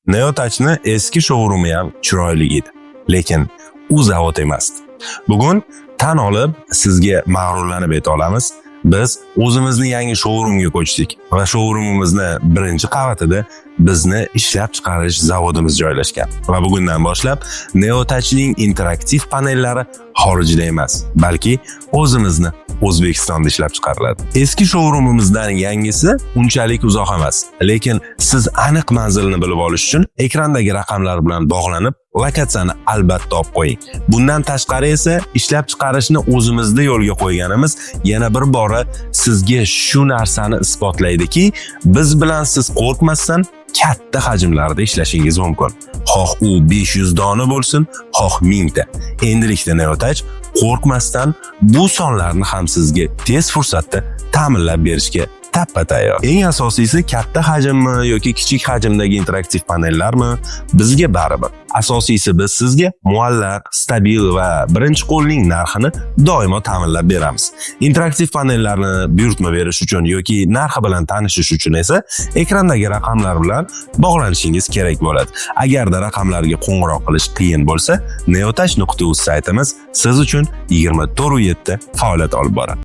Neotouchni eski showroomi ham chiroyli edi, lekin u zavod emasdi. Bugun tan olib, sizga mag'rurlanib ayta olamiz: biz o'zimizni yangi showroomga ko'chdik va showroomimizni birinchi qavatida bizni ishlab chiqarish zavodimiz joylashgan va bugundan boshlab Neotouchning interaktiv panellari xorijda emas, balki o'zimizni O'zbekistonda ishlab chiqariladi. Eski showroomimizdan yangisi unchalik uzoq emas, lekin siz aniq manzilni bilib olish uchun ekrandagi raqamlar bilan bog'lanib, lokatsiyani albatta olib qo'ying. Bundan tashqari esa ishlab chiqarishni o'zimizda yo'lga qo'yganimiz yana bir bora sizga shu narsani isbotlaydiki, biz bilan siz qo'rqmasdan katta hajmlarda ishlashingiz mumkin. Xoh u 500 dona bo'lsin, xoh 1000 ta. Endilikda Neotouch qo'rqmasdan bu sonlarni ham sizga tez fursatda ta'minlab berishga tappa tayyor. Eng asosiysi, katta hajmmi yoki kichik hajmdagi interaktiv panellarmi, bizga baribir. Asosiysi, biz sizga muallaq, stabil va birinchi qo'lning narxini doimo ta'minlab beramiz. Interaktiv panellarni buyurtma berish uchun yoki narxi bilan tanishish uchun esa ekrandagi raqamlar bilan bog'lanishingiz kerak bo'ladi. Agarda raqamlarga qo'ng'iroq qilish qiyin bo'lsa, neotouch.uz saytimiz siz uchun 24/7 faoliyat olib boradi.